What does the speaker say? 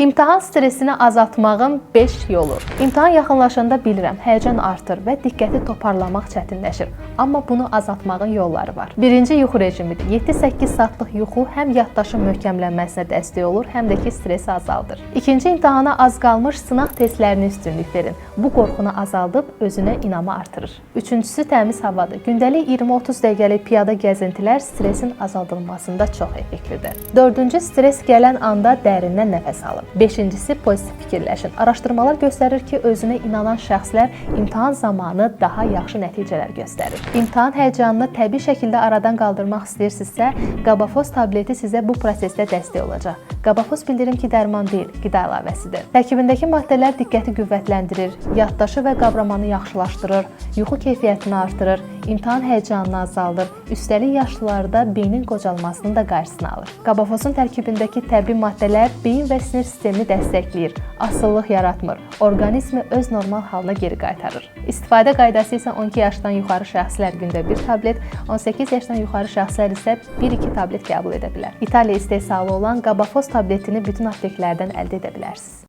İmtahan stressini azaltmağın 5 yolu. İmtahan yaxınlaşanda bilirəm, həyəcan artır və diqqəti toparlamaq çətinləşir. Amma bunu azaltmağın yolları var. Birinci yuxu rejimidir. 7-8 saatlıq yuxu həm yaddaşın möhkəmlənməsinə dəstək olur, həm də ki stresi azaldır. İkinci, imtahana az qalmış sınaq testlərinə üstünlük verin. Bu qorxunu azaldıb özünə inamı artırır. Üçüncüsü təmiz havadır. Gündəlik 20-30 dəqiqəlik piyada gəzintilər stressin azaldılmasında çox effektlidir. Dördüncü, stres gələn anda dərindən nəfəs alın. Beşincisi, pozitiv fikirləşin. Araşdırmalar göstərir ki, özünə inanan şəxslər imtahan zamanı daha yaxşı nəticələr göstərir. İmtahan həyəcanını təbii şəkildə aradan qaldırmaq istəyirsinizsə, Qabafos tableti sizə bu prosesdə dəstək olacaq. Qabafos, bildirim ki, dərman deyil, qida əlavəsidir. Tərkibindəki maddələr diqqəti qüvvətləndirir, yaddaşı və qavramanı yaxşılaşdırır, yuxu keyfiyyətini artırır, imtahan həyəcanını azaldır, üstəlik yaşlılarda beynin qocalmasının da qarşısını alır. Qabafosun tərkibindəki təbii maddələr beyin və sinir sistemini dəstəkləyir, asılılıq yaratmır, orqanizmi öz normal halına geri qaytarır. İstifadə qaydası isə 12 yaşdan yuxarı şəxslər gündə 1 tablet, 18 yaşdan yuxarı şəxslər isə 1-2 tablet qəbul edə bilər. İtaliya istehsalı olan Qabafos tabletini bütün apteklərdən əldə edə bilərsiniz.